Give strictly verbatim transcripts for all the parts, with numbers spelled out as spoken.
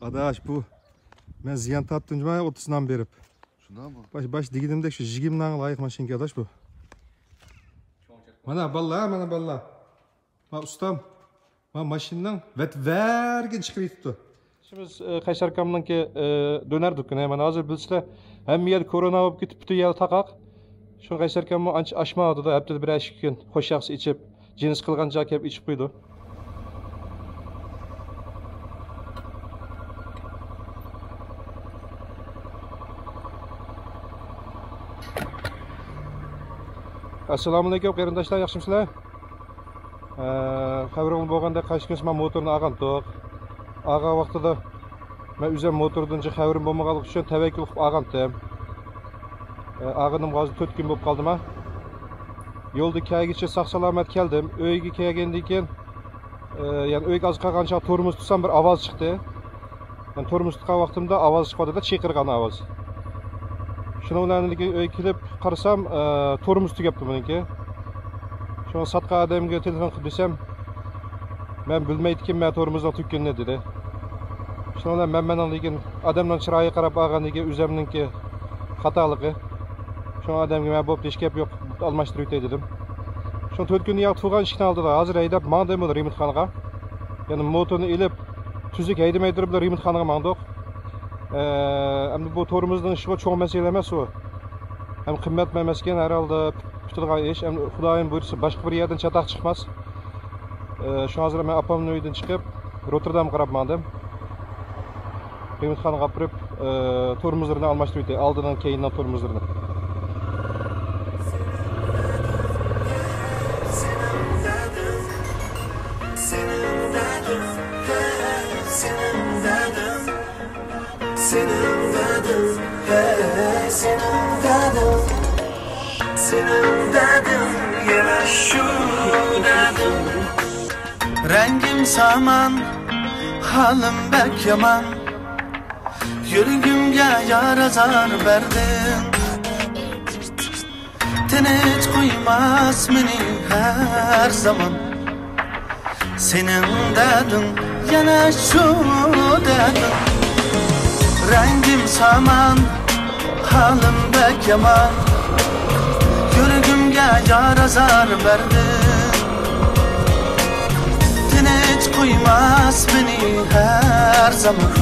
ئاداش، بۇ مەن زىيان تارتتىم جۇما، ئوتتۇز نان بېرىپ. شۇنداقمۇ؟ باش، باش دېگىنىمدەك شۇ يىگىرمە نانغا لايىق ماشىنىكەن ئاداش بۇ. مانا باللا، مانا باللا. ما ئۇستام، ما ماشىنىنىڭ ۋەت ۋەرگىنى چىقىرىۋېتىپتۇ. ئىشىمىز، ئە، قەيسەر ئاكامنىڭكى، ئە، دۆنەر دۇكىنى. مانا ھازىر بىلسىلەر، ھەممە يەر كورونا بولۇپ كېتىپ، پۈتۈن يەر تاقاق. شۇڭا قەيسەر ئاكاممۇ ئانچە ئاچمايۋاتىدۇ، ھەپتىدە بىر ئىككى كۈن خوش شەخس ئېچىپ، جىنس قىلغان جاي كەپ ئېچىپ قويىدۇ. ئەسسالامۇئەلەيكۇم قېرىنداشلار، ياخشىمۇسىلەر؟ ئە، خەۋىرىڭلار بولغاندەك، قايسى كۈنسى مەن موتورنى ئالغانتۇق. ئالغان ۋاقتىدا مەن ئۆزۈم موتوردىن خەۋىرىم بولمىغانلىقى ئۈچۈن تەۋەككۈل قىلىپ ئالغانتىم. ئە، ئالغىنىمغا ھازىر تۆت كۈن بولۇپ قالدىما. يولدا كەلگۈچە ساق-سالامەت كەلدىم. ئۆيگە كەلگەندىن كېيىن، ئە، يەنى ئۆيگە ئاز قالغان چاغ تورمۇز تۇتسام، بىر ئاۋاز چىقتى. مەن تورمۇز تۇتقان ۋاقتىمدا ئاۋاز چىقىۋاتىدۇ، چىقىرغان ئاۋاز. شۇنىڭ بىلەن ئۆيگە كېلىپ قارىسام، ئە، تورمۇز تۈگەپتۇ بۇنىڭكى. شۇڭا ساتقان ئادەمگە تېلېفون قىلىپ دېسەم، مەن بىلمەيدىكەنمەن تورمۇزنىڭ تۈگىگىنىنى دېدى. شۇنىڭ بىلەن مەن مېنىڭ لېكىن ئادەمنىڭ چىرايىغا قاراپ ئالغاندىن كېيىن ئۆزۈمنىڭكى خاتالىقى. شۇڭا ئادەمگە مەن بوپتۇ، ھېچ گەپ يوق، ئالماشتۇرۇۋېتەي دېدىم. شۇ تۆت كۈندىن ياق تۇرغان ئىشىكنى ئالدىدا ھازىر ھەيدەپ ماڭدىم رېمونتخانىغا. يەنى موتورنى ئېلىپ، تۈزۈك ھەيدىمەي تۇرۇپلا رېمونتخانىغا ماڭدۇق. ئە، ئەمدى بۇ تورمۇزنىڭ ئىشىغۇ چوڭ مەسىلە ئەمەسۇ. ھەم قىممەت ئەمەسكەن، ھەر ھالدا پۈتىدىغان ئىش. ئەمدى خۇدايىم بۇيرۇسا باشقا بىر يەردىن چاتاق چىقماس. ئە، شۇ ھازىر مەن ئاپامنىڭ ئۆيىدىن چىقىپ، روتتېردامغا قاراپ ماڭدىم. رېمونتخانىغا ئاپىرىپ، ئە، تورمۇزلىرىنى ئالماشتۇرۇۋېتەي، ئالدىنىڭ، كەينىنىڭ تورمۇزلىرىنى. سېنىڭ دەردىڭ، ھەي، سېنىڭ دەردىڭ، سېنىڭ دەردىڭ يەنە شۇ دەردىڭ. رەڭگىم سامان، ھالىم بەك يامان، يۈرىكىمگە يارا زار بەردىڭ. تىنچ قويماس مېنى ھەر زامان، سېنىڭ دەردىڭ يەنە شۇ دەردىڭ. رەڭگىم سامان، ھالىم بەك يامان، يۈرىكىمگە يارا زار بەردىڭ. تىنچ قويماس مېنى ھەر زامان،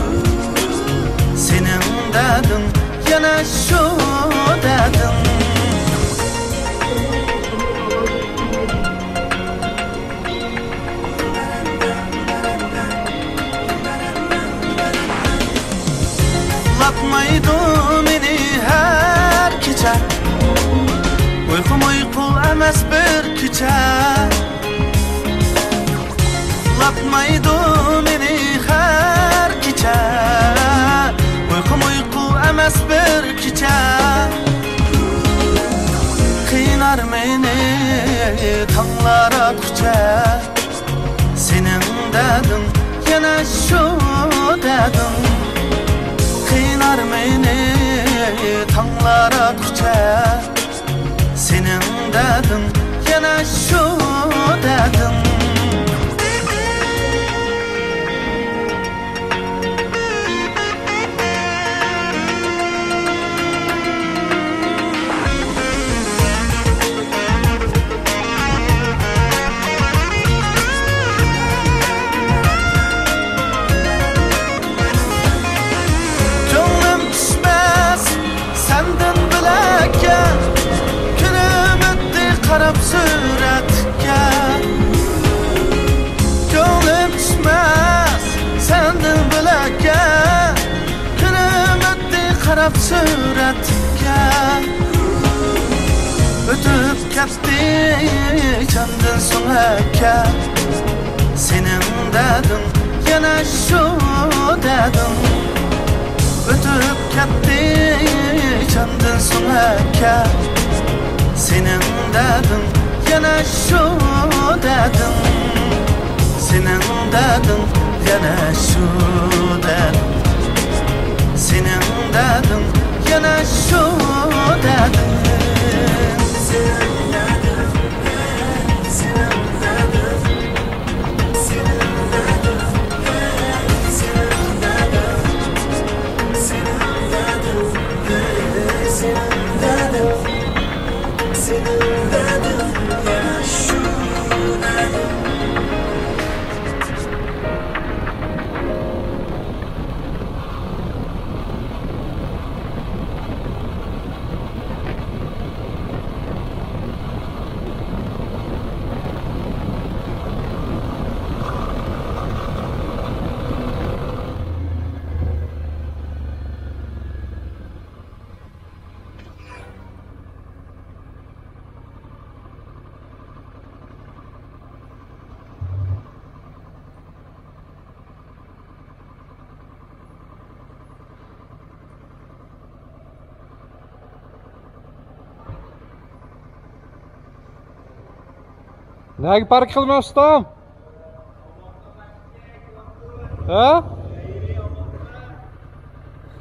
سېنىڭ دەردىڭ يەنە شۇ دەردىڭ. ئۇخلاتمايدۇ مېنى ھەر كېچە، ئۇيقۇم ئۇيقۇ ئەمەس بىر كېچە. ئۇخلاتمايدۇ مېنى ھەر كېچە، ئۇيقۇم ئۇيقۇ ئەمەس بىر كېچە. قىينار مېنى تاڭلار ئاتقۇچە، سېنىڭ دەردىڭ يەنە شۇ دەردىڭ. قىينار مېنى تاڭلار ئاتقۇچە، سېنىڭ دەردىڭ يەنە شۇ دەردىڭ. كۆڭلۈم چۈشمەس سەندىن بۆلەككە، كۈنۈم ئۆتتى قاراپ سۈرەتكە. كۆڭلۈم چۈشمەس سەندىن بۆلەككە، كۈنۈم ئۆتتى قاراپ سۈرەتكە. ئۆتۈپ كەتتى جاندىن سوڭ ئەكە، سېنىڭ دەردىڭ يەنە شۇ دەردىڭ. ئۆتۈپ كەتتى جاندىن سوڭ ئەكە، سېنىڭ دەردىڭ يەنە شۇ دەردىڭ. سېنىڭ دەردىڭ يەنە شۇ دەردىڭ. سېنىڭ دەردىڭ يەنە شۇ دەردىڭ. سېنىڭ دەردىڭ، سېنىڭ دەردىڭ، سېنىڭ دەردىڭ، سېنىڭ دەردىڭ. نەگە پارك قىلىمەن ئۇستام؟ ھە؟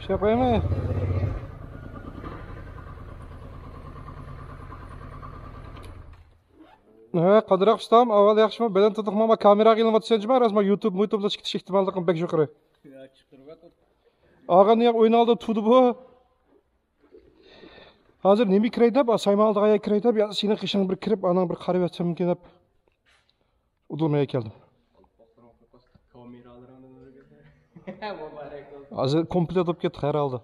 شۇ قويماي. ھە، قادىراق ئۇستام، ئەھۋال ياخشىمۇ؟ بەدەن تۇتۇقمۇ؟ كامېراغا ئېلىنىۋاتىسەن جۇما، راستمۇ؟ يۇتۇب، مۇيتۇبدا چىقىش ئېھتىماللىقىم بەك يۇقىرى. ئاغا نېمە ئۆينىڭ ئالدىدا تۇردى بۇ؟ ھازىر نېمە كىرەي دەپ، سايمان ئالدىغا كىرەي دەپ، يا سېنىڭ قېشىڭغا بىر كىرىپ، ئاناڭ بىر قارىۋەتسەمكىن دەپ ئۇدۇلماي كەلدىم. مۇبارەك بولسۇن. ھازىر كومپلېت بولۇپ كەتتى ھەر ھالدا.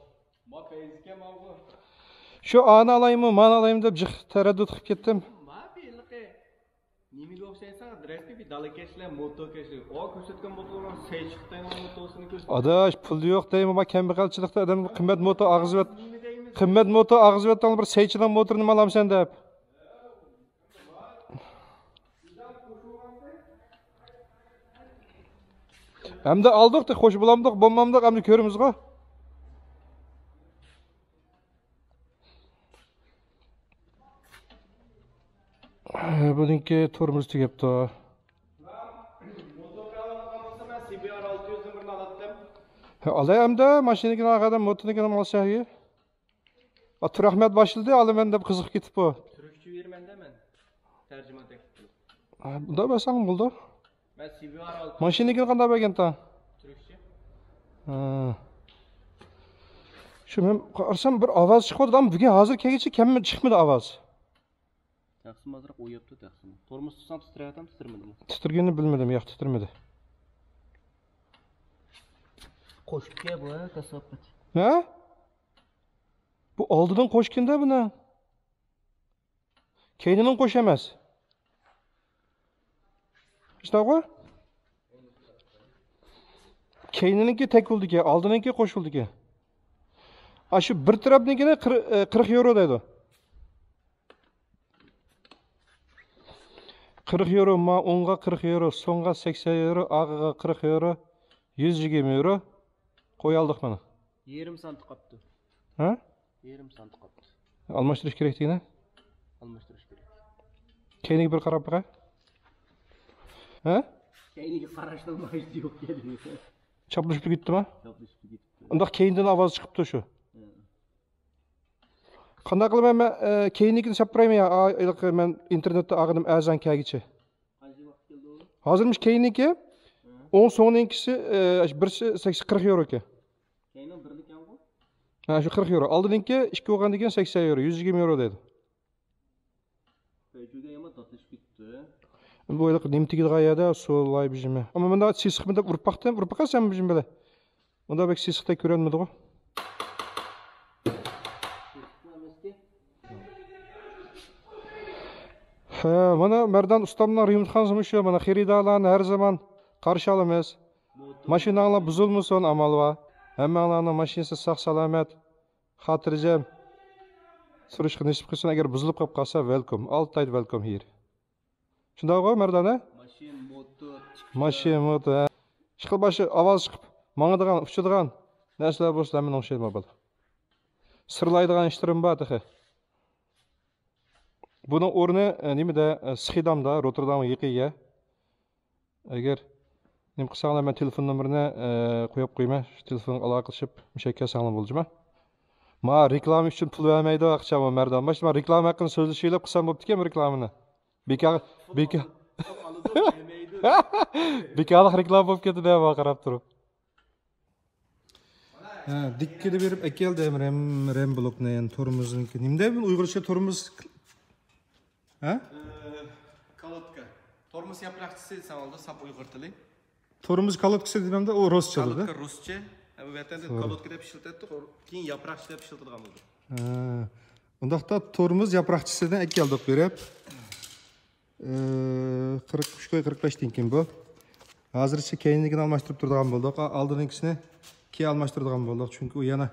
شۇ ئانى ئالايمۇ، مانى ئالايمۇ دەپ جىق تەرەددۇت قىلىپ كەتتىم. نېمىگە ئوخشايسەن؟ دىرەكتە بىر دالا كەشلەر، موتور كەشلەر. ئۇ كۆرسەتكەن موتورلار سەي چىقتى، موتورسىنى كۆرسەت. ئاداش، پۇل يوق دەيمەن، ما كەمبەغەلچىلىكتە ئادەم قىممەت موتور ئاغزىۋەت، قىممەت موتور ئاغزىۋەتتىڭ، بىر سەيچىلان موتورنى نېمە ئالامسەن دەپ. ئەمدى ئالدۇق، خوش بولامدۇق، بولمامدۇق، ئەمدى كۆرىمىزغۇ. بۇنىڭكى تورمۇز تۈگەپتۇ. ئالاي ئەمدى ماشىنىكىنى ئاخىرىدا موتورنىكىنى ئالسا. ئا، تۇراقمەت باشلىدى، ئالىمەن دەپ قىزىقىپ كېتىپتۇ. تۈركچە بېرىمەن دە مەن. تەرجىمان تەكلىپ. ئا، بۇنداق بەرسەڭ بولدى. مەن سىبىۋار ئالدىم. ماشىنىكىنى قانداق بەرگەنتى؟ تۈركچە. ھا. شۇ مەن قارىسام بىر ئاۋاز چىقىۋاتىدۇ، ئەمما بۈگۈن ھازىر كەلگۈچە كەممۇ چىقمىدى ئاۋاز. تەقسىم ئازراق ئۇياپتۇ، تەقسىم. تورمۇز تۇتسام تىترەۋاتامدۇ، تىترىمىدىمۇ؟ تىترىگىنىنى بىلمىدىم، ياق، تىترىمىدى. قوشتىكەن بۇ، ھە، كاساپەت. ھە؟ بۇ ئالدىدىن قوشكىنىدە بۇنى. كەينىدىن قوش ئەمەس. شۇنداققۇ؟ كەينىنىڭكى تەك بولىدىكەن، ئالدىنىڭكى قوش بولىدىكەن. ئاشۇ بىر تەرەپنىڭكىنى قىر-، ئە، قىرىق يورو دەيدۇ. قىرىق يورو، ما ئوڭغا قىرىق يورو، سوڭغا سەكسەن يورو، ئاغىغا قىرىق يورو، يۈز يىگىرمە يورو. قويالدۇق مانا. يېرىم سانتى قاپتۇ. ھە؟ يېرىم سانتى قاپتۇ. ئالماشتۇرۇش كېرەك دېگىنە؟ ئالماشتۇرۇش كېرەك. كەينىگە بىر قاراپ بېقە. ھە؟ كەينىگە قاراشنىڭ ماھىيىتى يوق ئىكەن. چاپلىشىپ كېتىپتىما؟ چاپلىشىپ كېتىپتۇ. ئۇنداق كەينىدىن ئاۋاز چىقىپتۇ شۇ. ھە. قانداق قىلىمەن مەن، ئە، كەينىكىنى ساپ بېرەيمەن يا؟ ئا، ھېلىقى مەن ئىنتېرنېتتا ئالغىنىم ئەرزان كەلگۈچە. قانچە ۋاقىت كەلدى ئۇ؟ ھازىرمۇ كەينىكى، ھە. ئوڭ سوڭنىڭكىسى، ئە، بىرسى سەكس-، قىرىق يورو ئىكەن. كەينىڭ بىرلىكەنغۇ؟ ھە، شۇ قىرىق يورو. ئالدىنىڭكى ئىككى بولغاندىن كېيىن سەكسەن يورو، يۈز يىگىرمە يورو دەيدۇ. بەجۈگە يامان داتلىشىپ كېتىپتۇ. بۇ ھېلىقى نېمە تېگىدىغان يەردە سولاي بىژىمى. ئەمما مۇنداق سېسىقمۇ دەپ ئۇرۇپ باقتىم، ئۇرۇپ باققانسەنمۇ بىژىم بىلەن؟ ئۇنداق بەك سېسىقتەك كۆرۈنمىدىغۇ. ھە، مانا مەردان ئۇستامنىڭ رېمونتخانىسى مۇشۇ. مانا خېرىدارلارنى ھەر زامان قارشى ئالىمىز. ماشىناڭلار بۇزۇلمىسۇن، ئامال بار. ھەممەڭلارنىڭ ماشىنىسى ساق سالامەت، خاتىرجەم سۈرۈشكە نېسىپ قىلسۇن. ئەگەر بۇزۇلۇپ قېلىپ قالسا، ۋېلكوم، ئالتايدا ۋېلكوم ھېير. شۇنداقغۇ، مەردان، ھە؟ ماشىنا، موتور، تىكتۇر. ماشىنا، موتور، ھە. ئىشقىلىپ، باشقا ئاۋاز چىقىپ ماڭىدىغان، ئۇچىدىغان نەرسىلەر بولسا، ھەممىنىڭ ئوخشايدۇ بۇ. سىرلايدىغان ئىشلىرىم بار تېخى. بۇنىڭ ئورنى، ئە، نېمىدە، ئە، سخىدامدا، روتېردامغا يېقىن يەر. ئەگەر نېمە قىلساڭلار، مەن تېلېفون نومۇرىنى، ئە، قويۇپ قويىمەن. شۇ تېلېفونغا ئالاقىلىشىپ، مۇشۇ يەرگە كەلسەڭلار بولدىمۇ؟ ما رېكلاما ئۈچۈن پۇل بەرمەيدۇ، ئاقچامۇ مەردان. باشتا ما رېكلاما ھەققىدە سۆزلىشەيلى دەپ قىلسام بوپتىكەن بۇ رېكلامىنى. بىكار، بىكار. بىكارلىق رېكلاما بولۇپ كەتتى دە، ماڭا قاراپ تۇرۇپ. ھە، دىككىدە بېرىپ ئەكەلدىم رەم، رەم بلوكنى، يەنى تورمۇزنىڭكى. نېمە دەيمەن ئۇيغۇرچە تورمۇز؟ ھە؟ ئى، كالوتكا. تورمۇز ياپراقچىسى دېسەڭ بولىدۇ، ساپ ئۇيغۇر تىلى. تورمۇز كالوتكىسى دېمەمدە، ئۇ رۇسچىدا. كالوتكا رۇسچە. ھە، بۇ ۋەتەندە كالوتكا دەپ ئىشلىتەتتۇق، كېيىن ياپراقچى دەپ ئىشلىتىدىغان بولدۇق. ھە. ئۇنداقتا تورمۇز ياپراقچىسىنى ئەكەلدۇق بېرىپ. ئى، قىرىق ئۈچ كوي قىرىق بەشتىن كېيىن بۇ. ھازىرچە كەينىدىكىنى ئالماشتۇرۇپ تۇرىدىغان بولدۇق. ئا، ئالدىنىڭكىسىنى كېيىن ئالماشتۇرىدىغان بولدۇق. چۈنكى ئۇ يەنە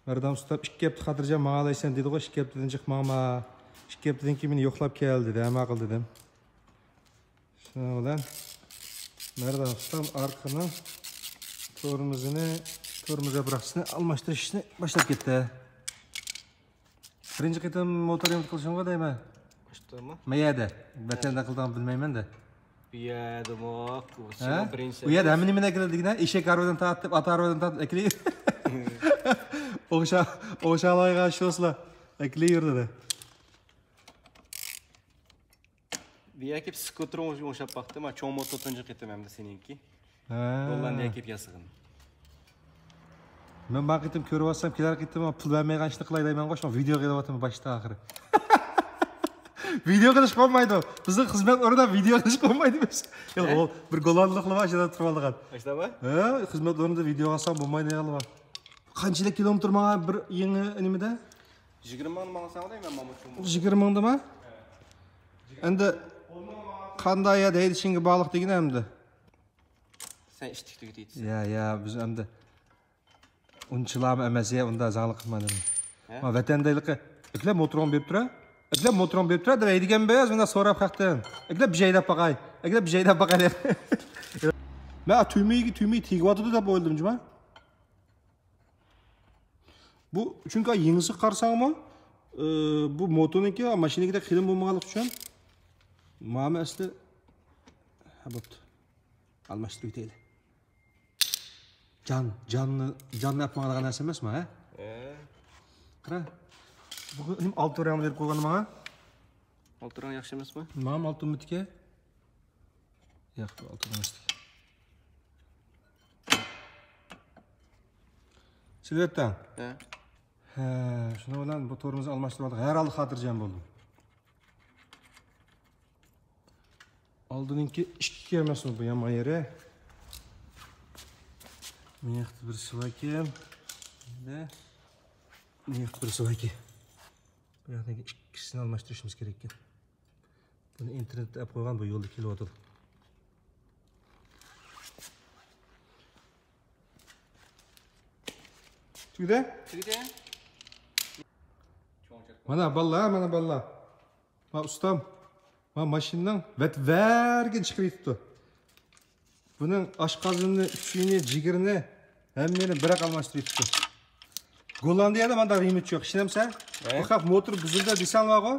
مەردان ئۇستا ئىككى ھەپتە خاتىرجەم ماڭالايسەن دېدىغۇ، ئىككى ھەپتىدىن جىق ماڭما. ئىككى ھەپتىدىن كېيىن مېنى يوقلاپ كەل دېدى. ھە، ماقۇل دېدىم. شۇنىڭ بىلەن مەردان ئۇستام ئارقىنىڭ تورمۇزىنى، تورمۇز ياپراقچىسىنى ئالماشتۇرۇشنى باشلاپ كەتتى. بىرىنچى قېتىم موتور رېمونت قىلىشىڭغا دەيمەن. مەيەدە. ۋەتەندە قىلىدىغان بىلمەيمەن-دە. بۇ يەردىمۇ، ھە؟ بۇ يەردە ھەممە نېمىنى ئەكېلىدىكەن، ھە؟ ئېشەك ھارۋىدىن تارتىپ، ئات ھارۋىدىن تارتىپ ئەكېلىپ. ئوڭشا-، ئوڭشالمايدىغان ئىش بولسىلا، ئەكېلىۋېرىدۇ. بۇ يەرگە كېلىپ سكۇتېرغا ئوڭشاپ باقتىم. ھە، چوڭ موتور تۇنجى قېتىم ئەمدى سېنىڭكى. ھە. گوللاندىيەگە كېلىپ ياسىغىن. مەن بار قېتىم كۆرۈۋاتسام، كېلەر قېتىم پۇل بەرمەيدىغان ئىشنى قىلاي دەيمەن غۇ، شۇڭا ۋىدېئو قىلىۋاتىمەن باشتا ئاخىرى. ۋىدېئو قىلىشقا بولمايدۇ. بىزنىڭ خىزمەت ئورنىدا ۋىدېئو قىلىشقا بولمايدۇ بىز. ياق، ھە؟ ئۇ بىر گوللاندلىقلار بار، ئاشۇ يەردە تۇرۇۋالغان. ئاشۇنداقمۇ؟ ھە، خىزمەت ئورنىدا ۋىدېئو قىلساڭ بولمايدۇ دېگەنلەر بار. قانچىلىك كىلومېتىر ماڭا بىر يېڭى نېمىدە؟ يىگىرمە مىڭ ماڭساڭ دەيمەن، ماما چوڭ. يىگىرمە مىڭدىما؟ ئەندى قانداق يەردە ھەيدىشىڭگە باغلىق دېگىنە ئەمدى. سەن ئىتتىك تۈگىتىۋېتىسەن. يا، يا، بىز ئەمدى ئۇنچىلامۇ ئەمەس يا، ئۇندا زاڭلىق قىلما دېمە. ھە؟ ما ۋەتەندە ھېلىقى، ئەكلەپ موتورۇڭ بېرىپ تۇرە. ئەكلەپ موتورۇڭ بېرىپ تۇرە دەپ ھەيدىگەن بىز، مۇنداق سوراپ خەقتىن. ئەكلەپ بىر ھەيدەپ باقاي. ئەكلەپ بىر ھەيدەپ باقاي دەپ. مەن تۈگمىگە، تۈگمىگە تېگىۋاتىدۇ دەپ ئويلىدىم جۇما. بۇ، چۈنكى يېڭىسىغا قارىساڭمۇ، ئى، بۇ موتونىڭكى ماشىنىكىدەك قېلىن بولمىغانلىقى ئۈچۈن، ماما ئەسلى، ھە، بوپتۇ. ئالماشتۇرۇپ كېتەيلى. جان، جاننى، جاننى ئەپ ماڭىدىغان نەرسە ئەمەسمۇ، ھە؟ ئە. قارا. بۇ نېمە ئالتە رەڭنى بېرىپ قويغان ماڭا؟ ئالتە رەڭ ياخشى ئەمەسمۇ؟ ماما ئالتۇن بىتىكى. ياق، بۇ ئالتۇن ئەمەس. سىلۋېتتا. ھە. ھە، شۇنىڭ بىلەن بۇ تورمۇزنى ئالماشتۇرۇپ ئالدۇق. ھەر ھالدا خاتىرجەم بولدۇم. ئالدىنىڭكى ئىككى ئەمەسمۇ بۇ يامان يېرى؟ مېنىڭكى بىرسى باركەن. مېنىڭكى بىرسى باركەن. بۇ ياقنىڭكى ئىككىسىنى ئالماشتۇرۇشىمىز كېرەككەن. بۇنى ئىنتېرنېتتە ئەپ قويغان، بۇ يولدا كېلىۋاتىدۇ. تۈگىدى؟ تۈگىدى. مانا بالىلار، مانا بالىلار. ما ئۇستام، ما ماشىنىنىڭ ۋەت-، ۋەرگىنى چىقىرىۋېتىپتۇ. بۇنىڭ ئاشقازىنىنى، ئۈچىنى، جىگىرىنى، ھەممىنى بىراق ئالماشتۇرۇۋېتىپتۇ. گوللاندىيەدە مانداق رېمونت يوق، ئىشىنەمسەن؟ ھە؟ بۇ خەق موتور بۇزۇلدى دېسەڭلارغۇ،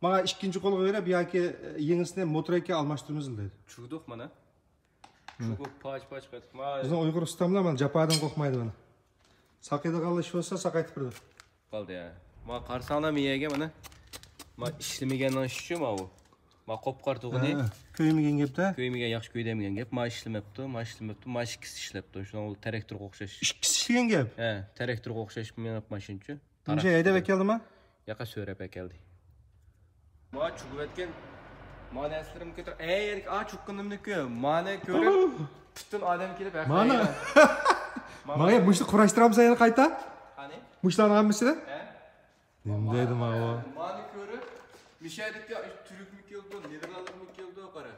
ماڭا ئىككىنچى قولغا بېرىپ ياكى يېڭىسىنى موتور ئەكە ئالماشتۇرىمىز دەيدۇ. چۈگىدۇق مانا. چۈگۈپ پاچ-پاچ قىلىپ. بىزنىڭ ئۇيغۇر ئۇستاملار مانا جاپادىن قورقمايدۇ مانا. ساقىيدىغانلا ئىش بولسا ساقايتىپ بېرىدۇ. قالدى، ھە. ما قارىساڭلار مېيەگە مانا. ما ئىشلىمىگەننىڭ ئىشى ما ئۇ. ما قوپقار تۇغىنى. ھە، كۆيمىگەن گەپتە. كۆيمىگەن، ياخشى كۆيدۈرمىگەن گەپ. ما ئىشلىمەپتۇ، ما ئىشلىمەپتۇ، ما ئىككىسى ئىشلەپتۇ. شۇنىڭ تەرەكتورغا ئوخشاش. ئىككىسى ئىشلىگەن گەپ. ھە، تەرەكتورغا ئوخشاش مېڭىپ ماشىنىچۇ. نېمىشقا ھەيدەپ ئەكەلدىما؟ ياقا سۆرەپ ئەكەلدى. ما چۈگۈۋەتكەن. ما نەرسىلىرىم كۆتۈر. ئەي، ئا چۈككىنىمنى كۆ. مانى كۆرۈپ پۈتۈن ئادەم كېلىپ ھەقلەيدۇ. مانا. مانا مۇشۇنى قۇراشتۇرامسەن يەنە قايتا؟ قانى؟ مۇشۇلارنىڭ ھەممىسىنى؟ ھە؟ نېمە دەيدۇ ماۋۇ؟ مانى كۆرۈپ مىشەدىكى تۈركمۇ كېلىدۇ، نېدېرلاندلىقمۇ كېلىدۇ قارا.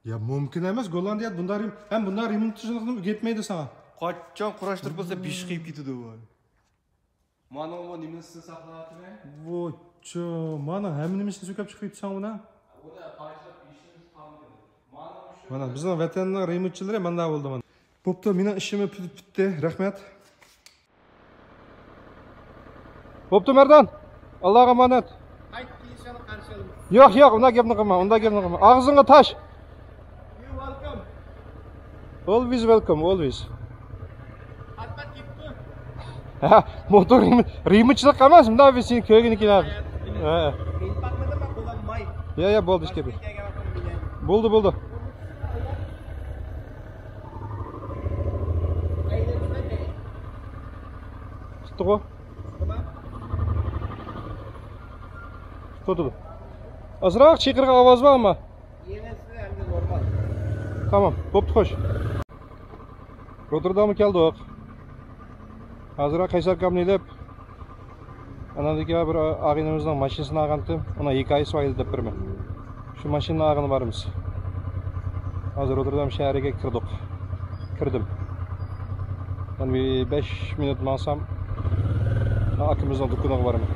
يا مۇمكىن ئەمەس، گوللاندىيە بۇنداق رېم-، ھەم بۇنداق رېمونت قىلىشنى ئۆگەتمەيدۇ ساڭا. قاچان قۇراشتۇرۇپ بولسا بېشى قېيىپ كېتىدۇ بۇ. مانىڭمۇ نېمىسىنى ساقلاۋاتىمەن؟ ۋوچچو، مانا ھەممە نېمىسىنى سۆكەپ چىقىۋېتىسەن مانا. مانا بىزنىڭ ۋەتەننىڭ رېمونتچىلىرى مانداق بولدى مانا. بوپتۇ، مېنىڭ ئىشىم پۈت-، پۈتتى. رەھمەت. بوپتۇ، مەردان. ئاللاغا ئامانەت. قايتىپ كېلىشىڭلار قارشى ئالىمىز. ياق، ياق، ئۇنداق گەپنى قىلما، ئۇنداق گەپنى قىلما. ئاغزىڭغا تاش. You welcome. Always welcome, always. پات-پات كېتىپتۇ. ھە، موتور رېمونت، رېمونتچىلىق ئەمەس، مۇنداق بىر سېنى كۆرگىنى كېلەر. ھە. مېنى باقمىدىڭمۇ، بولالماي. يا، يا، بولدى، ئىشكەپى. بولدى، بولدى. چىقتىغۇ. تۇتىدۇ. ئازراق چىقىرىق ئاۋاز بار ئەمما. يېڭىسى ئەمدى نورمال. تامام، بوپتۇ، خوش. روتتېردامغا كەلدۇق. ھازىر قەيسەر ئاكامنى ئېلىپ، ئاناندىكى بىر ئاغىنىمىزنىڭ ماشىنىسىنى ئالغانتىم. ئۇنىڭ ھېكايىسى بار ئىدى دەپ بېرىمەن. شۇ ماشىنىنى ئالغىلى بارىمىز. ھازىر روتتېردام شەھىرىگە كىردۇق. كىردىم. يەنە بىر بەش مىنۇت ماڭسام، ئاكىمىزنىڭ دۇكىنىغا بارىمەن.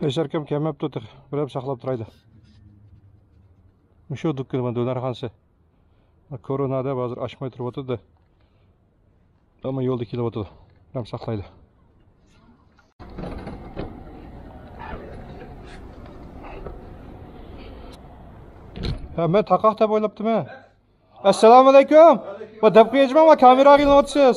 قەيسەر ئاكام كەلمەپتۇ تېخى. بىرەم ساقلاپ تۇرايلى. مۇشۇ دۇكىنى دۆنەرخانىسى. كورونا دەپ ھازىر ئاچماي تۇرۇۋاتىدۇ. ئەمما يولدا كېلىۋاتىدۇ. بىرەم ساقلايلى. ھە، مەن تاقاق دەپ ئويلاپتىمەن. ئەسسالامۇئەلەيكۇم. ۋە دەپ قويايچىمەن، ۋە كامېراغا ئېلىنىۋاتىسىز.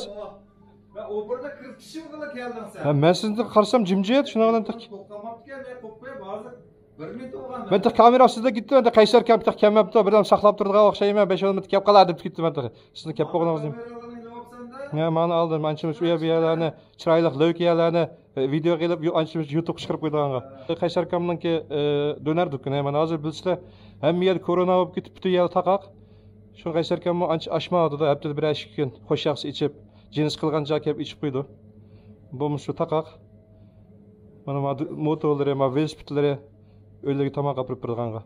ۋە ئوبوردا كىرىپ چىقىشىمغىلا كەلدىڭ سەن. ھە، مەن سىزنى قارىسام جىمجىت، شۇنىڭ بىلەن تېخى. توختىماپتىكەن، مەن قويۇپ قوياي، ھازىر بىر مىنۇت بولغان. مەن تېخى كامېرا ئۈستىدە كېتىپتىمەن، قەيسەر ئاكام تېخى كەلمەپتۇ، بىردەم ساقلاپ تۇرىدىغان ئوخشايمەن، بەش ئون مىنۇت كېلىپ قالار دەپ كېتىپتىمەن تېخى. سىزنى كەپ بولغىنىڭىزنى. كامېرالارنى ئېلىۋاپسەن-دە؟ ھە، مانا ئالدىم، ئانچە-مۇنچە ئۇ يەر بۇ يەرلەرنى، چىرايلىق لۆكە يەرلەرنى، ئە، ۋىدېئوغا ئېلىپ، يو-، ئانچە-مۇنچە يۇتۇبقا چىقىرىپ قويىدىغانغا. قەيسەر ئاكامنىڭكى، ئە، دۆنەر دۇكىنى، مانا ھازىر بىلسىلەر، ھەممە يەردە كورونا بولۇپ كېتىپ، پۈتۈن يەر تاقاق. شۇڭا قەيسەر ئاكاممۇ ئانچە ئاچمايۋاتىدۇ، ھەپتىدە بىرەر ئىككى كۈن خوش ياقسا ئېچىپ، جىنس قىلغان چاغ كەپ ئېچىپ قويىدۇ. بولمىسا شۇ تاقاق. مانا ما-، موتورلىرى، ما ۋېلىسىپىتلىرى ئۆيلىرىگە تاماق ئاپىرىپ بېرىدىغانغا.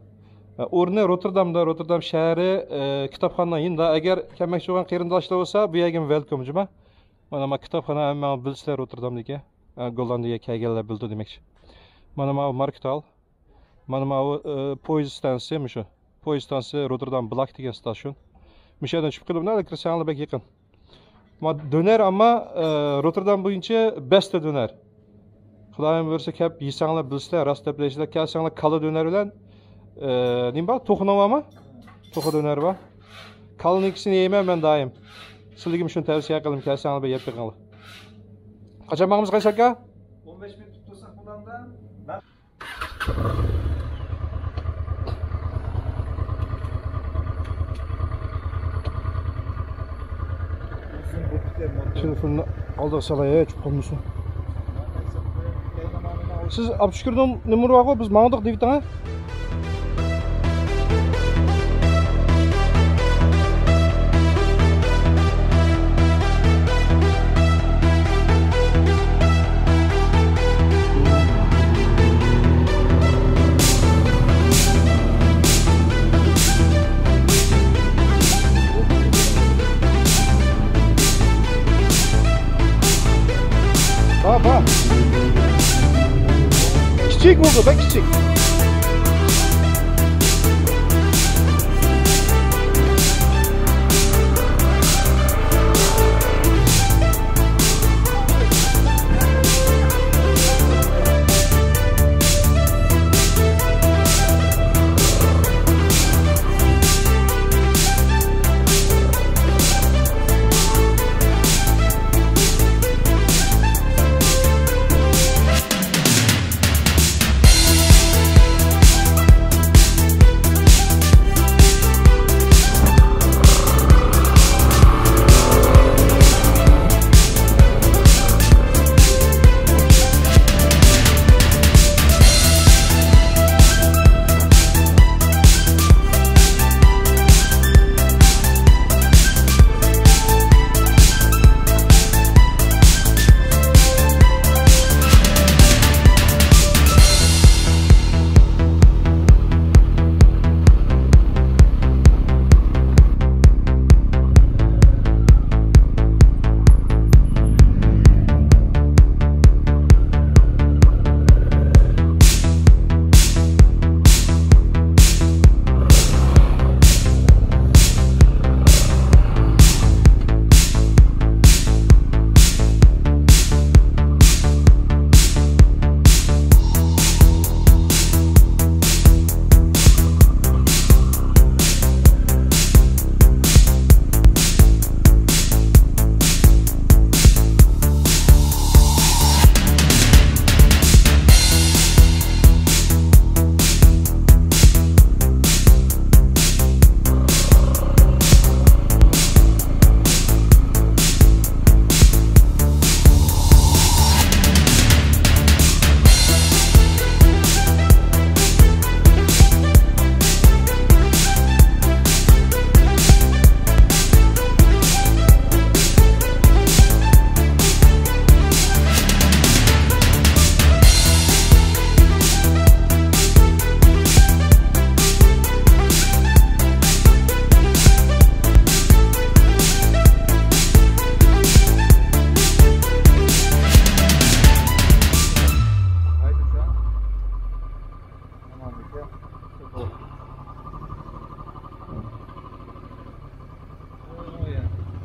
ئە، ئورنى روتېردامدا، روتېردام شەھىرى، ئە، كىتابخانا يېنىدا. ئەگەر كەلمەكچى بولغان قېرىنداشلار بولسا، بۇ يەرگىمۇ ۋېلكوم جۇما. مانا ما كىتابخانا ھەممىڭلار بىلىسىلەر روتېردامدىكى. ئە، گوللاندىيەگە كەلگەنلەر بىلىدۇ دېمەكچى. مانا ماۋۇ ماركت ھال. مانا ماۋۇ، ئە، پويىز ستانسىسى مۇشۇ. پويىز ستانسىسى روتېردام بلاك دېگەن ستاسىيون. مۇشۇ يەردىن چۈشۈپ قېلىپ، مانا كىرسەڭلار بەك يېقىن. ما دۆنەر، ئەمما، ئە، روتېردام بويىچە بەستە دۆنەر. خۇدايىم بۇيرۇسا كەپ يېسەڭلار بىلىسىلەر، راست دەپ دەيسىلەر. كەلسەڭلار كالا دۆنەر بىلەن، ئە، نېمە بار؟ توخۇنىڭ بارمۇ؟ توخۇ دۆنەر بار. كالىنىڭكىسىنى يەيمەن مەن دائىم. سىلىگىمۇ شۇنى تەۋسىيە قىلىمەن، كەلسەڭلار بىر يەپ بېقىڭلار. قاچان ماڭىمىز قەيسەر ئاكا؟ ئون بەش مىنۇت تۇتۇپ تۇرساق بولامدا؟ تېلېفوننى ئالدىغا سالاي، ھە، چۈشۈپ قالمىسۇن. سىز ئابدۇشۈكۈرنىڭ نومۇرى بارغۇ، بىز ماڭدۇق دېۋىتىڭ، ھە؟ بار، بار. كىچىك بولدى، بەك كىچىك.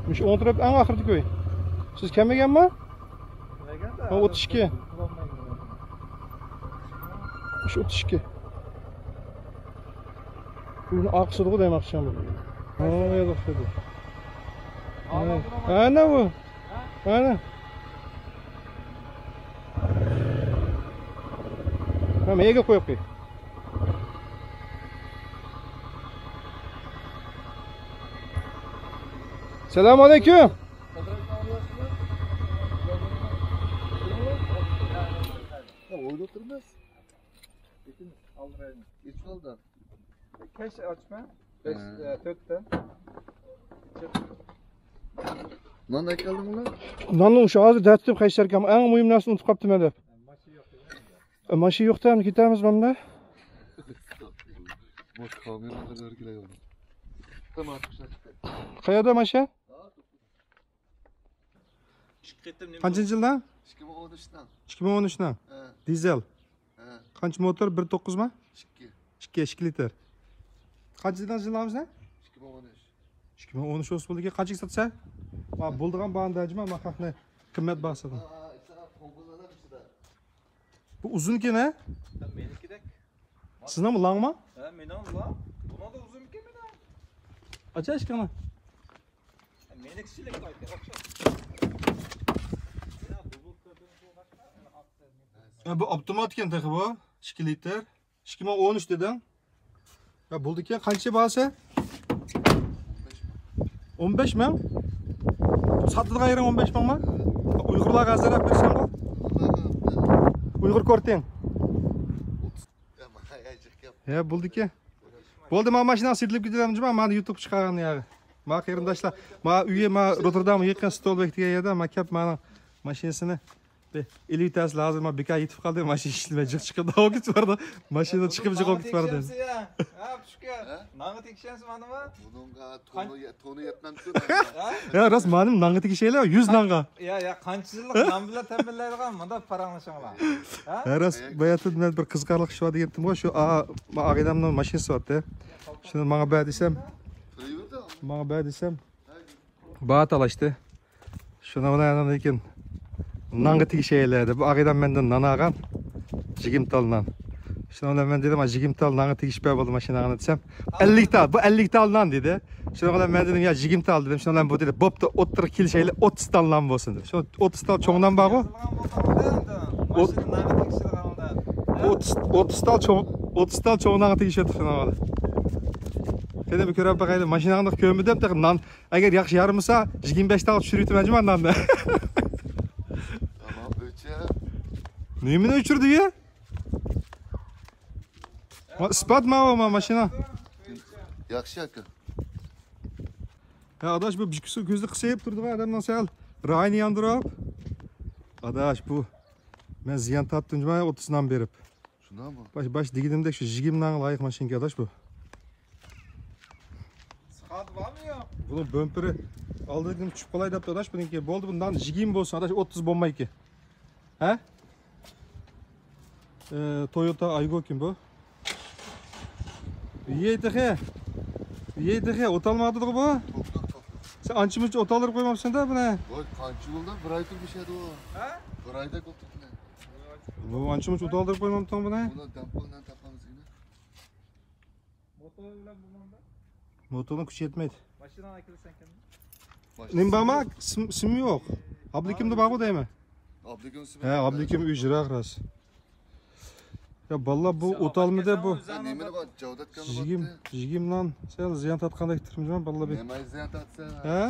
مۇشۇ ئوڭ تەرەپ ئەڭ ئاخىرىدىكى ئۆي. سىز كەلمىگەنما؟ ھە، ئوتتۇز ئىككى. مۇشۇ ئوتتۇز ئىككى. ئۆينىڭ ئارقىسىدىغۇ دەيمەكچىمەن بۇ. ھە، ياق، ئوخشايدۇ. ئەنە بۇ. ئەنە. ھە، مەيگە قويۇپ قوي. سالام ئەلەيكۇم. Ya, oyda oturmaz. Geçin, al rayını. Geç oldu. Keş açma. Beş, He. e, dörtte. نان ئەكەلدىڭلار؟ ناننى شۇ ھازىر دەتتىم، قەيسەركەم ئەڭ مۇھىم نەرسىنى ئۇنتۇپ قاپتىمەن دەپ. ماشىنا يوق دېگەن. ئە، ماشىنا يوقتا، ئەمدى كېتەمىز مانا. بۇ كاميونلار كېلەيدۇ. تامام، چىقتى. قەيەردە ماشىنا؟ قانچىنچى يىلدا؟ ئىككى مىڭ ئون ئۈچتىن. ئىككى مىڭ ئون ئۈچتىن. ھە. دىزېل. ھە. قانچە موتور؟ بىر توققۇزما؟ ئىككى. ئىككى، ئىككى لىتىر. قانچە دېدىڭىز يىللىقىمىزنى؟ ئىككى مىڭ ئون ئۈچ. ئىككى مىڭ ئون ئۈچ بولسا بولىدىكەن. قانچىگە ساتسا؟ ھە، بولىدىغان باھانى دەجىما، ما خەقنى قىممەت باھاسىدا. بۇ ئۇزۇنكەن ھە؟ مېنىڭكىدەك. سىزنىڭمۇ لاڭما؟ ھە، مېنىڭ لاڭ. بۇنىڭدا ئۇزۇنكەن مېنىڭ. ئاچا ئىشىكىڭنى. مېنىڭكىسى لەك قايتى، ئوخشاش. ھە، بۇ ئاپتومات ئىكەن تېخى بۇ. ئىككى لىتىر. ئىككى مىڭ ئون ئۈچ دېدىڭ. يا بولدىكەن، قانچە باھاسى؟ ئون بەش مىڭ. ساتىدىغان يېرىڭ ئون بەش مىڭما؟ ئۇيغۇرلارغا ئازراق بېرىسەنغۇ؟ ئۇيغۇر كورتىڭ. يا بولدىكەن. بولدى، ما ماشىنا سېتىلىپ كېتىدۇ، ما يۇتۇب چىقارغان ياغى. ما قېرىنداشلار، ما ئۆيى، ما روتېردام يېقىن ستول بېكىتىگەن يەردە، ما كەپ مانىڭ ماشىنىسىنى بىر ئېلىۋېتەرسىلەر. ھازىر ما بىكار يېتىپ قالدى، ماشىنا ئىشلىمەي جىق چىقىپ، داۋا كېتىپ بارىدۇ. ماشىنا چىقىپ جىق بولۇپ كېتىپ بارىدۇ. ھە، پۈشكە. نانغا تېگىشەمسىز مانىمۇ؟ بۇنىڭغا تونى، تونى يەتمەمدۇ. يا، راست، مانىم نانغا تېگىشەيلى، يۈز نانغا. يا، يا، قانچە يىللىق نان بىلەن تەمىنلەيدىغان، مۇنداق پاراڭلىشىڭلار. ھە؟ ھە، راست، باياتىن مەن بىر قىزىقارلىق ئىش بار دېگەنتىمغۇ، شۇ ئا-، ما ئاغىنەمنىڭ ماشىنىسى بارتى. شۇنى ماڭا بەر دېسەم، ماڭا بەر دېسەم، باھا تالاشتى. شۇنىڭ بىلەن ئاندىن كېيىن نانغا تېگىشەيلى دەپ، بۇ ئاغىنەم مەندىن نان ئالغان. يىگىرمە تال نان. شۇنىڭ بىلەن مەن دېدىم، «يىگىرمە تال نانغا تېگىشىپ بەر، بولدى، ماشىناڭنى» دېسەم، «ئەللىك تال، بۇ ئەللىك تال نان» دېدى. شۇنىڭ بىلەن مەن دېدىم، «يا، يىگىرمە تال» دېدىم. شۇنىڭ بىلەن بۇ دېدى، «بوپتۇ، ئوتتۇرىغا كېلىشەيلى، ئوتتۇز تال نان بولسۇن» دېدى. شۇ ئوتتۇز تال چوڭ نان بارغۇ. ئوت-، ئوتتۇز، ئوتتۇز تال چوڭ، ئوتتۇز تال چوڭ نانغا تېگىشىۋاتىدۇ شۇنىڭ بىلەن. قېنى بىر كۆرۈپ باقايلى، ماشىناڭنى كۆرمىدىم، تېخى نان ئەگەر ياخشى يارىمىسا، يىگىرمە بەش تال چۈشۈرۈۋېتىمەن جۇما ناننى. تامام، ئۆچۈر. نېمىنى ئۆچۈردى يا؟ ما، ئىسپات ما، ما، ماشىنا. ياخشى ئاكا. ھە، ئاداش، بۇ بىككىسى كۆزى قىسىپ تۇرىدىغان ئادەمنىڭ سەل رايىنى ياندۇرۇپ. ئاداش، بۇ مەن زىيان تارتتىم جۇما، ئوتتۇز نان بېرىپ. شۇنداقمۇ؟ باش، باش دېگىنىمدەك شۇ يىگىرمە نانغا لايىق ماشىنىكەن ئاداش بۇ. سىقاتى بارمۇ يوق؟ بۇنىڭ بۆمپىرى ئالدىدىن چۈشۈپ قالاي دەپتۇ ئاداش بۇنىڭكى. بولدى، بۇ نان يىگىرمە بولسۇن ئاداش، ئوتتۇز بولمايكى. ھە؟ ئى، تويوتا ئايگوكىن بۇ. يەي تېخى. يەي تېخى، ئوتالمايدىغۇ بۇ. توك، توك، توك. سەن ئانچە مۇنچە ئوتالدۇرۇپ قويماپسەن-دە بۇنى. ۋاي، قانچە يىلدىن بىر ئاي تۇرۇپ ئىشلەيدۇ. ھە؟ بىر ئايدا قىلىپ تۇرۇپتۇ. بۇ ئانچە مۇنچە ئوتالدۇرۇپ قويماپتىڭ بۇنى. بۇنى دەم قىلىپ تاپامىز يەنە. موتور بىلەن بولمامدا؟ موتورنىڭ كۈچى يەتمەيدۇ. ماشىنىنى ئەكىلسەڭكەن. نېمە بارما؟ سىم، سىم يوق. ئابلىكىمدا بارغۇ دەيمەن. ئابلىكىم سىم ھە، يوق. ئابلىكىم ئۆي يىراق راست. يا باللا بۇ ئوتالمىدى بۇ. سەن نېمىنى بار؟ جاۋداتكاننى يىگىرمە، باپتى. يىگىرمە نان سەل زىيان تارتقاندەك تۇرمىدىما باللا بۇ. نېمە زىيان تارتسا؟ ھە؟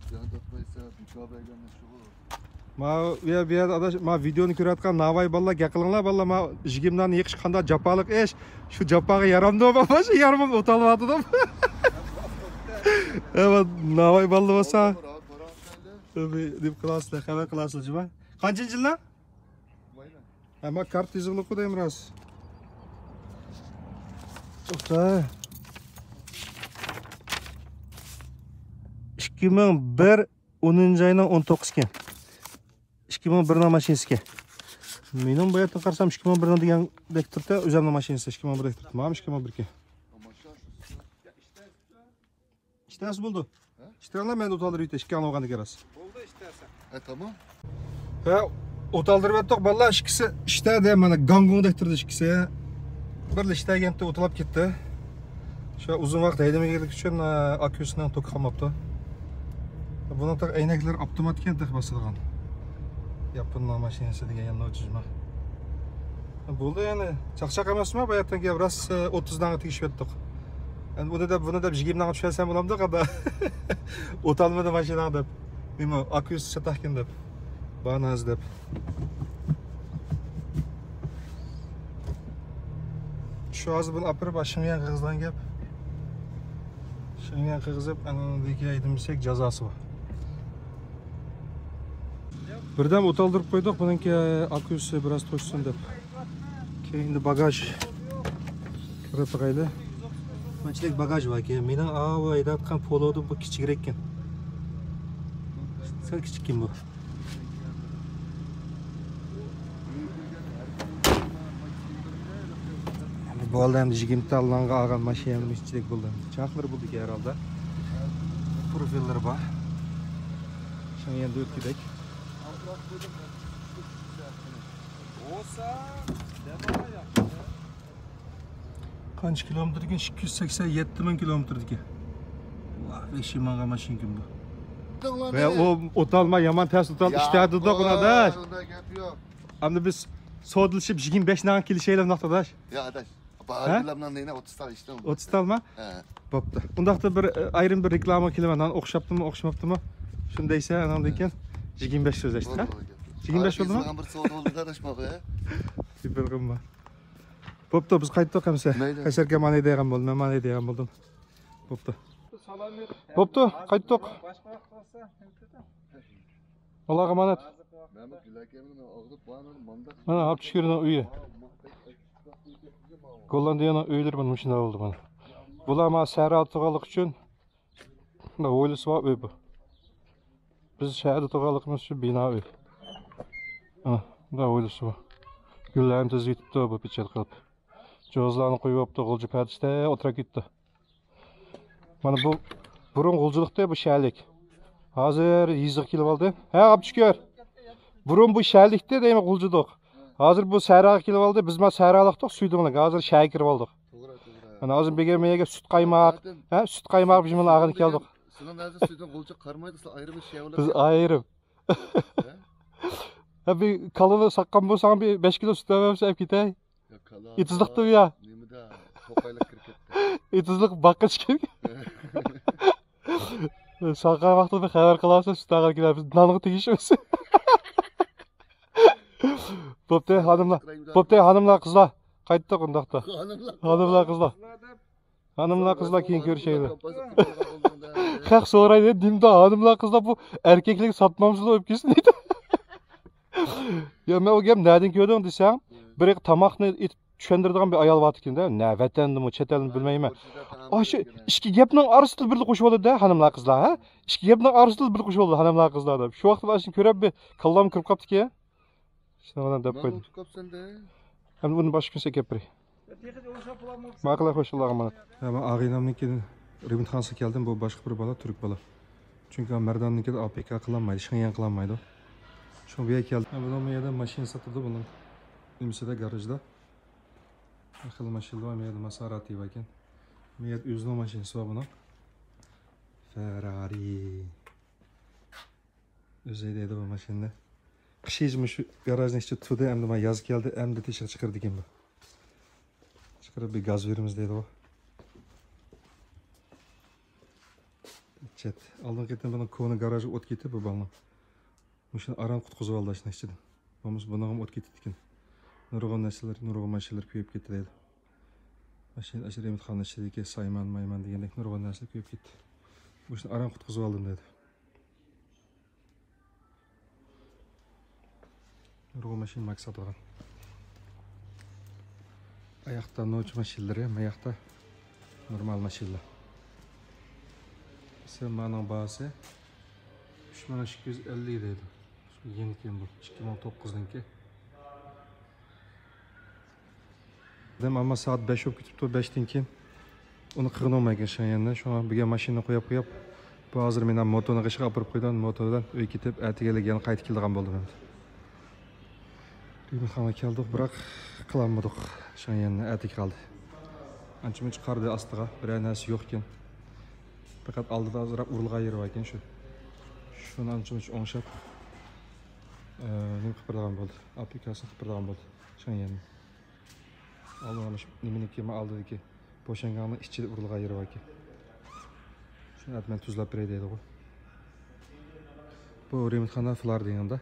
زىيان تارتمايسا، بىكار بەرگەن شۇ. ما، بۇ يەر، بۇ يەردە ئاداش، ما ۋىدېونى كۆرۈۋاتقان ناۋاي بالىلار گەپ قىلىڭلار، بالىلار، ما يىگىرمە نان يېقىش قانداق جاپالىق ئىش. شۇ جاپاغا يارامدۇ، ما شۇ يارىمىم ئوتالمايۋاتىدۇ. ھە، ما ناۋاي بالىلار بولسا. دەپ قىلاسىلەر، خەۋەر قىلاسىلەر جۇما. قانچىنچى يىللار؟ ھە، ما كارت يېزىقلىققۇ دەيمەن راست. توختا. ئىككى مىڭ بىر، ئونىنچى ئاينىڭ ئون توققۇزى ئىكەن. ئىككى مىڭ بىرنىڭ ماشىنىسى ئىكەن. مېنىڭ بۇ يەردىن قارىسام ئىككى مىڭ بىرنىڭ دېگەندەك تۇرۇپتۇ، ئۆزۈمنىڭ ماشىنىسى ئىككى مىڭ بىردەك تۇرۇپتۇ. مانا ئىككى مىڭ بىر ئىكەن. ئىككى تانىسى بولدى. ھە؟ ئىشتىرىڭلار، مەن ئوتالدۇرۇپ ئۆتەي، ئىككى ئاڭلىغان كېرەس. بولدى، ئىشتەرسەن. ھە، تامام. ھە، ئوتالدۇرۇپ ئۆتتۇق، باللا ئىككىسى ئىشتەدى، مانا گاڭگوڭدەك تۇردى ئىككىسى. بىرلا ئىشتەگەنتى ئوتلاپ كەتتى. شۇ ئۇزۇن ۋاقىت ھەيدىمىگەنلىكى ئۈچۈن، ئە، ئاككۇسىنىڭ توكى قالماپتۇ. بۇنىڭ تېخى ئەينەكلىرى ئاپتومات ئىكەن، تېخى باسىدىغان. ياپوننىڭ ماشىنىسى دېگەن يەنە نوچىجما. بولدى يەنە. چاقچاق ئەمەسمۇ، باياتتىن كېيىن راست، ئە، ئوتتۇز دانغا تېگىشىپ يەتتۇق. ئەمدى ئۇنى دەپ، بۇنى دەپ يىگىرمە دانغا چۈشۈرسەم بولامدۇ، قادا؟ ئوتالمىدى ماشىناڭ دەپ. نېمە، ئاككۇسى چاتاقكەن دەپ. باناز دەپ. شۇ ھازىر بۇنى ئاپىرىپ، شىڭيەن قىرغىزىدىغان گەپ. شىڭيەن قىرغىزىپ، ئاندىن كېيىن ھەيدىمىسەك جازاسى بار. بىردەم ئوتالدۇرۇپ قويدۇق، بۇنىڭكى ئاككۇسى بىراز توشسۇن دەپ. كېيىن ئەمدى باگاژ كىرىپ باقايلى. مانچىلىك باگاژ باركەن. مېنىڭ ئاۋۇ ھەيدەۋاتقان پولودىن بۇ كىچىكرەككەن. سەل كىچىككەن بۇ. بولدى، ئەمدى يىگىرمە تاللانغا ئالغان ماشىنىمىز ئىچىدەك بولدى. چاقلىرى بولدى ھەرھالدا. پروفىللىرى بار. شۇنى يەنە ئۆتكۈدەك. بولسا، دەم ئالايلى. قانچە كىلومېتىردىكى؟ ئىككى يۈز سەكسەن يەتتە مىڭ كىلومېتىردىكى. ۋاھ، ۋەھشىي ماڭغان ماشىنىكەن بۇ. ۋە ئۇ ئوتالما يامان تەس ئوتال ئىشتە تۇردۇق ئۇنى، ئاداش. ئۇندا گەپ يوق. ئەمدى بىز سودىلىشىپ يىگىرمە بەش ناڭ كېلىشەيلى ئۇنداقتا، ئاداش. يا، ئاداش. باھا ھە؟ بىلەن نېنى ئوتتۇز تال ئىشتە. ئوتتۇز تالما؟ ھە. بوپتۇ. ئۇنداقتا بىر، ئە، ئايرىم بىر رېكلامىغا كېلىمەن. نان ئوخشاپتىمۇ، ئوخشىماپتىمۇ؟ شۇنى دەيسەن، ئاناندىن كېيىن يىگىرمە بەش سۆزلەشتى، ھە؟ بولدى، بولدى. يىگىرمە بەش بولدىمۇ؟ بىر سودا بولدى، ئاداش، بابا، ھە؟ بىر قىمما. بوپتۇ، بىز قايتتۇق ئەمسە. مەيلى. قەشەرگە مانا دەيدىغان بولدۇم، مەن مانا دەيدىغان بولدۇم. بوپتۇ. بوپتۇ، قايتتۇق. ئاللاغا ئامانەت. مانا، ئابدۇشۈكۈرنىڭ ئۆيى. گوللاندىيەنىڭ ئۆيلىرى مانا مۇشۇنداق بولدى مانا. بۇلار مانا سەھرادا تۇرغانلىقى ئۈچۈن، مانا ھويلىسى بار ئۆي بۇ. بىز شەھەردە تۇرغانلىقىمىز ئۈچۈن بىنا ئۆي. ھە، مانا ھويلىسى بار. گۈللەرنى تىزىۋېتىپتۇ بۇ پېچەت قىلىپ. جوزىلارنى قويۇۋاپتۇ، غۇلجا پەردىسىدە ئولتۇراپ كېتىپتۇ. مانا بۇ بۇرۇن غۇلجىلىقتى بۇ شەھەرلىك. ھازىر يېزىغا كېلىۋالدى. ھە، ئابدۇشۈكۈر. بۇرۇن بۇ شەھەرلىكتى دەيمەن غۇلجىدۇق. ھازىر بۇ سەھراغا كېلىۋالدى. بىز ما سەھرالىقتۇق، سۈيدۈڭلۈك. ھازىر شەھەرگە كىرىۋالدۇق. توغرا، توغرا. مانا ھازىر بۈگۈن مەيەگە سۈت قايماق، ھە، سۈت قايماق بىز مانا ئاغىنى كەلدۇق. سىلەر ھازىر سۈيدۈڭ غۇلجا قارىمايدۇ، سىلەر ئايرىم شەھەرلىك. بىز ئايرىم. ھە؟ ھە، بىر كالىنى ساققان بولساڭ بىر بەش كىلو سۈت ئەپ بەرسە ئەپ كېتەي. يا، كالا. ئېتىزلىقتىمۇ يا؟ نېمىدە؟ توقايلىق كىرىپ كەتتى. ئېتىزلىق باققا چىقىپ. ساققان ۋاقتىدا بىر خەۋەر قىلارسەن، سۈت ئاغىر كېلەر. بىز نانغا تېگىشمىسۇن. بوپتۇ، خانىملار. بوپتۇ، خانىملار، قىزلار. قايتتۇق ئۇنداقتا. خانىملار، قىزلار. خانىملار، قىزلار، كېيىن كۆرۈشەيلى. خەق سورايدۇ، نېمىدە خانىملار، قىزلار بۇ ئەركەكلەرگە ساتمامسىز ئۆپكىسىنى دەيدۇ. يا، مەن ئۇ گەپ نەدىن كۆردۈڭ دېسەڭ، بىر تاماقنى ئېتىپ چۈشەندۈرىدىغان بىر ئايال بارتىكەن-دە، نە ۋەتەندىمۇ، چەت ئەلدىمۇ بىلمەيمەن. ئاشۇ ئىككى گەپنىڭ ئارىسىدا بىرلا قوشۇۋالىدۇ-دە، خانىملار، قىزلار، ھە؟ ئىككى گەپنىڭ ئارىسىدا بىرلا قوشۇۋالىدۇ، خانىملار، قىزلار دەپ. شۇ ۋاقىتتا ئاشۇنى كۆرۈپ بىر كاللام كىرىپ قاپتىكەن. شۇنىڭ بىلەن دەپ قويدۇم. ئەمدى ئۇنى باشقا كۈنسى ئەكەپ بېرەي. ماقۇل، خوش، ئاللاغا ئامانەت. ھە، مەن ئاغىنەمنىڭكى رېمونتخانىسىغا كەلدىم. بۇ باشقا بىر بالا، تۈرك بالا. چۈنكى مەرداننىڭكىدە ئا پى كا قىلالمايدۇ، شېڭيەن قىلالمايدۇ. شۇڭا بۇ يەرگە كەلدىم. ھە، بۇنىڭ بۇ يەردە ماشىنا ساتىدۇ، بۇنىڭ نېمىسىدە، گاراژدا. ھەر خىل ماشىنىلار بار، بۇ يەردە ماسېراتى بار ئىكەن. بۇ يەردە ئۆزىنىڭ ماشىنىسى بار بۇنىڭ. فېررارى. ئۆزى ھەيدەيدۇ بۇ ماشىنىنى. قىش يېزى مۇشۇ گاراژنىڭ ئىچىدە تۇردى، ئەمدى مانا ياز كەلدى، ئەمدى تېشىغا چىقىرىدىكەن بۇ. چىقىرىپ بىر گاز بېرىمىز دەيدىغۇ. چەت. ئالدىنقى قېتىم بۇنىڭ كونا گاراژى ئوت كېتىپ بۇ بالىنىڭ. مۇشۇنى ئاران قۇتقۇزۇۋالدى ئاشۇنىڭ ئىچىدىن. بولمىسا بۇنىڭغىمۇ ئوت كېتىدىكەن. نۇرغۇن نەرسىلەر، نۇرغۇن ماشىنىلار كۆيۈپ كەتتى دەيدۇ. ماشىنا ئاشۇ رېمونتخانا ئىچىدىكى سايمان، مايمان دېگەندەك نۇرغۇن نەرسىلەر كۆيۈپ كەتتى. مۇشۇنى ئاران قۇتقۇزۇۋالدىم دەيدۇ. نۇرغۇن ماشىنا ماكس ساتىدىغان. ئاياقتا نوچى ماشىنىلىرى، ماياقتا نورمال ماشىنىلار. سېمانىڭ باھاسى ئۈچ مىڭ ئىككى يۈز ئەللىك دەيدۇ. يېڭىكەن بۇ، ئىككى مىڭ توققۇزنىڭكى. دەم ئالما سائەت بەش بولۇپ كېتىپتۇ، بەشتىن كېيىن ئۇنى قىغىنالمايكەن شايەننى. شۇڭا بۈگۈن ماشىنىنى قويۇپ قويۇپ، بۇ ھازىر مېنى موتونىڭ غېشىغا ئاپىرىپ قويىدىغان، موتو بىلەن ئۆيگە كېتىپ، ئەتىگەنلىك يەنە قايتىپ كېلىدىغان بولدۇم ئەمدى. رېمونتخانىغا كەلدۇق، بىراق قىلالمىدۇق. شۇڭا يەنە ئەتىگە قالدى. ئانچە مۇنچە قارىدى ئاستىغا، بىرەر نەرسە يوق ئىكەن. پەقەت ئالدىدا ئازراق ئۇرۇلغان يېرى بار ئىكەن شۇ. شۇنى ئانچە مۇنچە ئوڭشاپ، ئە، نېمە قىلىپ بېرىدىغان بولدى. ئاپلىكاتسىيە قىلىپ بېرىدىغان بولدى. شۇڭا يەنە. ئالدىڭلار نېمىنىڭكى، مانا ئالدىدىكى بوشانغاننىڭ ئىچىدە ئۇرۇلغان يېرى باركەن. شۇنى ئەتە مەن تۈزلەپ بېرەي دەيدىغۇ. بۇ رېمونتخانا فلار دېگەندە.